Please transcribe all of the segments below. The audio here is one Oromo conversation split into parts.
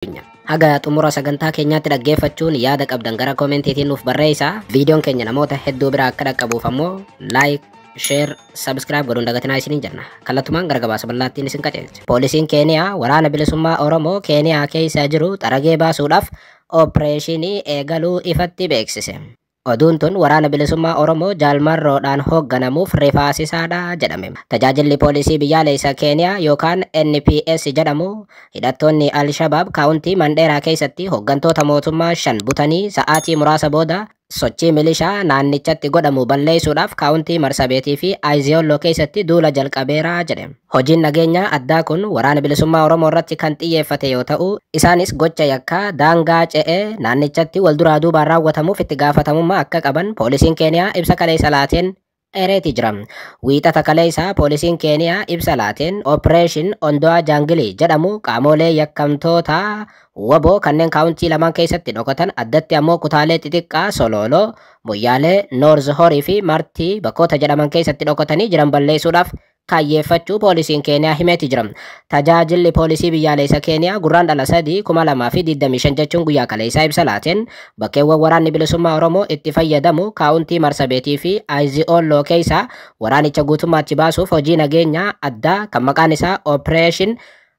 Haga xumura sagantaa keenyaatti dhaggeeffachuun yaada qabdan gara koomentiitiin nuuf barreessaa. Viidiyoon keenya namoota hedduu bira akka dhaqqabuuf ammoo like, share, subscribe godhuun dagatinaa isiniin jenna. Kallattumaan gara gabaasa bal'aattiin isin qajeelcha. Poolisiin Keeniyaa waraana bilisummaa Oromoo Keeniyaa keessa jiru xaragee baasuudhaaf opereeshinii eegaluu ifatti beeksise. Oduun tun waraana bilisummaa Oromoo jaalmarroodhaan hoogganamuuf rifaasisaadha jedhame. Tajaajilli poolisii biyyaalessa Keeniyaa yookaan NPS jedhamu hidhattoonni Al-Shabaab kaawuntii Mandheeraa keessatti hooggantoota mootummaa 5 butanii sa'aatii muraasa booda sochii milishaa naannichatti godhamu balleessuudhaaf kaawuntii Marsabeetii fi Aiziyooloo keessatti duula jalqabeera jedhe. Hojiin nageenyaa addaa kun waraana bilisummaa Oromoo irratti kan xiyyeeffate yoo ta'u, isaanis gocha yakkaa daangaa ce'ee naannichatti wal duraa duubaan raawwatamuuf itti gaafatamummaa akka qaban poolisiin Keeniyaa ibsa kaleessa laateen eereeti jira. Wiixata kaleessaa poolisiin Keeniyaa ibsa laateen Operation Ondoa Jangili jedhamu qaamolee yakkamtoota waboo kanneen kaawuntii lamaan keessatti dhokatan addatti ammoo kutaalee xixiqqaa Sololoo, Moyyaalee, Noorz Horii fi Martii bakkoota jedhaman keessatti dhokatanii jiran balleessuudhaaf kaayyeeffachuu poolisiin Keeniyaa himeeti jira. Tajaajilli poolisii biyyaalessa Keeniyaa Gurraandhala 3 2025 jechuun guyyaa kaleessaa ibsa laateen bakkeewwan waraanni bilisummaa Oromoo itti fayyadamu kaawuntii Marsabeetii fi Aizi'ooloo keessaa waraanicha guutummaatti baasuuf hojii nageenyaa addaa kan maqaan isaa Operation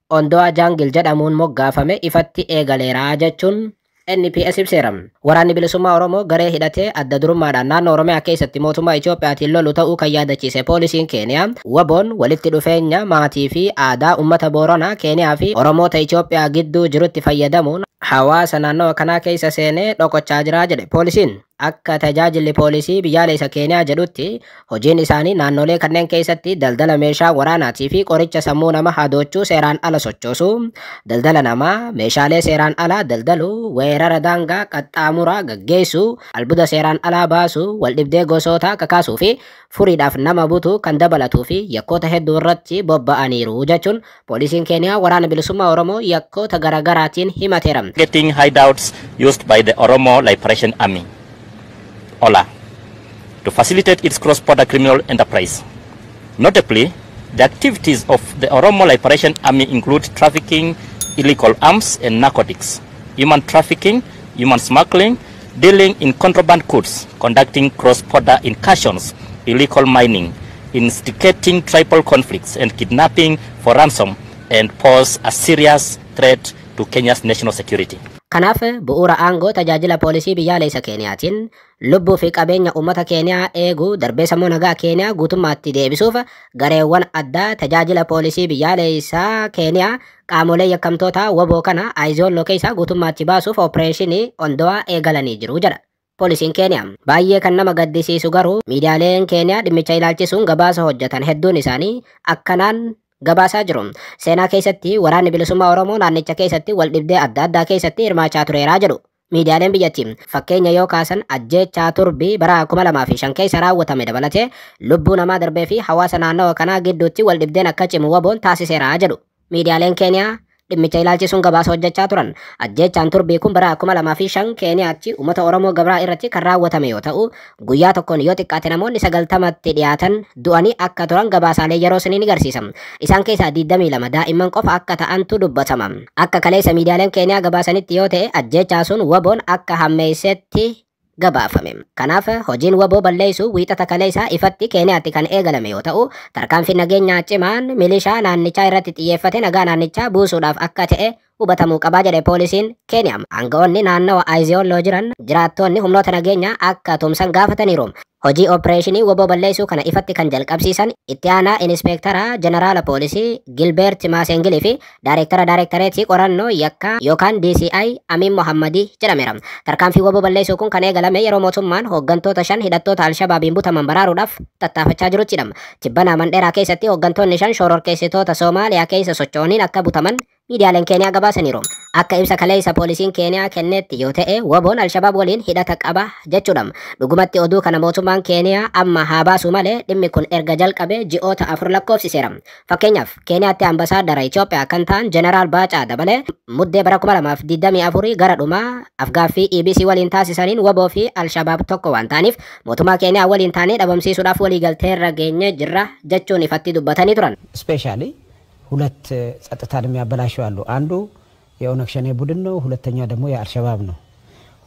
Ondoa Jungle jedhamuun moggaafame ifatti eegaleera jechuun NPS ibseera. Waraanni bilisummaa Oromoo garee hidhatee adda durummaadhaan naannoo Oromiyaa keessatti mootummaa Itiyoophiyaatiin lolu ta'uu kan yaadachiise poolisiin Keeniyaa, waboon walitti dhufeenya maatii fi aadaa uummata Booranaa Keeniyaa fi Oromoota Itiyoophiyaa gidduu jirutti fayyadamuun hawaasa naannoo kanaa keessa seenee dhokochaa jira jedhe poolisiin. Akka tajaajilli poolisii biyyaalessa Keeniyaa jedhutti hojiin isaanii naannolee kanneen keessatti daldala meeshaa waraanaatii fi qoricha sammuu nama hadochuu seeraan ala sochoosuu, daldala namaa, meeshaalee seeraan alaa daldaluu, weerara daangaa qaxxaamuraa gaggeessuu, albuuda seeraan alaa baasuu, waldhibdee gosoota kakaasuu fi furiidhaaf nama butuu kan dabalatuu fi yakkoota hedduu irratti bobba'aniiru jechuun poolisiin Keeniyaa waraana bilisummaa Oromoo yakkoota garaagaraatiin himateera. Getting hideouts used by the Oromo Liberation Army, OLA, to facilitate its cross-border criminal enterprise. Notably, the activities of the Oromo Liberation Army include trafficking illegal arms and narcotics, human trafficking, human smuggling, dealing in contraband goods, conducting cross-border incursions, illegal mining, instigating tribal conflicts and kidnapping for ransom, and pose a serious threat to Kenya's national security. Kanaaf bu'uura aangoo tajaajila poolisii biyyaalessa Keeniyaatiin lubbuu fi qabeenya uummata Keeniyaa eeguu darbee sammuu nagaa Keeniyaa guutummaatti deebisuuf gareewwan addaa tajaajila poolisii biyyaalessaa Keeniyaa qaamolee yakkamtoota waboo kana Aiziyooloo keessaa guutummaatti baasuuf opereeshinii Ondoa eegalanii jiru jedha. Poolisiin Keeniyaa baay'ee kan nama gaddisiisu garuu miidiyaaleen Keeniyaa dhimmicha ilaalchisuun gabaasa hojjetan hedduun isaanii akkanaan gabaasaa jiru. Seenaa keessatti waraanni bilisummaa Oromoo naannicha keessatti wal dhibdee adda addaa keessatti hirmaachaa tureeraa jedhu. Miidiyaaleen biyyattii fakkeenya yoo kaasan ajjeechaa turbii bara 2005 keessa raawwatame dabalatee lubbuu namaa darbee fi hawaasa naannawa kanaa gidduutti wal dhibdeen akka cimu waboon taasiseeraa jedhu. Miidiyaaleen Keeniyaa dhimmicha ilaalchisuun gabaasa hojjechaa turan. Ajjeechaan turbii kun bara 2005 Keeniyaatti uummata Oromoo gabraa irratti kan raawwatame yoo ta'u, guyyaa tokkoon yoo xiqqaate namoonni 90tti dhiyaatan du'anii akka turan gabaasaalee yeroo sanii ni agarsiisa. Isaan keessaa 22 daa'imman qofa akka ta'antu dubbatama. Akka kaleessa miidiyaaleen Keeniyaa gabaasanitti yoo ta'e ajjeechaa sun waboon akka hammeessetti gabaafame. Kanaaf hojiin waboo balleessuu wiixata kaleessaa ifatti Keeniyaatti kan eegalame yoo ta'u, tarkaanfii nageenyaa cimaan milishaa naannichaa irratti xiyyeeffate nagaa naannichaa buusuudhaaf akka ta'e hubatamuu qabaa jedhe poolisiin Keeniyaa. Aangawoonni naannawa Aiziyooloo jiran jiraattonni humnoota nageenyaa akka tumsan gaafataniiru. Hojii opereeshinii waboo balleessuu kana ifatti kan jalqabsiisan itti aanaa inispeektara jeneraala poolisii Gilbeert Maasengilii fi daayireektara daayireektareetii qorannoo yakkaa yookaan DCI Amin Mohammadii jedhameera. Tarkaanfii waboo balleessuu kun kan eegalame yeroo mootummaan hooggantoota 5 hidhattoota Alshabaabiin butaman baraaruudhaaf tattaafachaa jiruttidha. Tibbana Mandheeraa keessatti hooggantoonni 5 shororkeessitoota Soomaaliyaa keessa socho'aniin akka butaman miidiyaaleen Keeniyaa gabaasaniiru. Akka ibsa kaleessa poolisiin Keeniyaa kennetti yoo ta'e waboon Alshabaab waliin hidhata qaba jechuudha. Dhugumatti oduu kana mootummaan Keeniyaa amma haa baasu malee dhimmi kun erga jalqabee ji'oota 4 lakkoofsiseera. Fakkeenyaaf Keeniyaatti ambasaaddara Itoophiyaa kan ta'an Jeneraal Baacaa Dabalee muddee bara 2024 gara dhumaa afgaaffii EBC waliin taasisaniin waboo fi Alshabaab tokko waan ta'aniif mootummaa Keeniyaa waliin taanee dhabamsiisuudhaaf waliigalteerra geenye jirra jechuun ifatti dubbatanii turan. ስፔሻሊ ሁለት ጸጥታን የሚያበላሹ አሉ። አንዱ የኦነግ ሸኔ ቡድን ነው፣ ሁለተኛ ደግሞ የአልሸባብ ነው።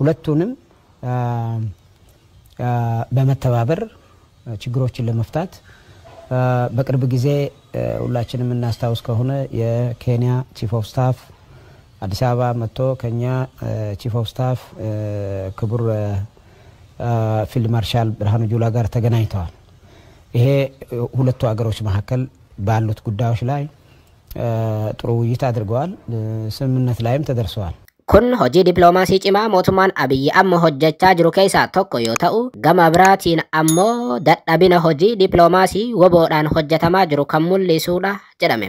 ሁለቱንም በመተባበር ችግሮችን ለመፍታት በቅርብ ጊዜ ሁላችንም እናስታውስ ከሆነ የኬንያ chief of staff አዲስ አበባ መጥቶ ከኛ chief of staff ክቡር ፊልድ ማርሻል ብርሃኑ ጁላ ጋር ተገናኝተዋል። ይሄ ሁለቱ ሀገሮች መካከል ባሉት ጉዳዮች ላይ ጥሩ ውይይት አድርገዋል። ስምምነት ላይም ተደርሰዋል። Kun hojii dippiloomaasii cimaa mootummaan Abiyyi amma hojjechaa jiru keessaa tokko yoo ta'u, gama biraatiin ammoo dadhabina hojii dippiloomaasii WBOdhaan hojjetamaa jiru kan mul'isuudha jedhame.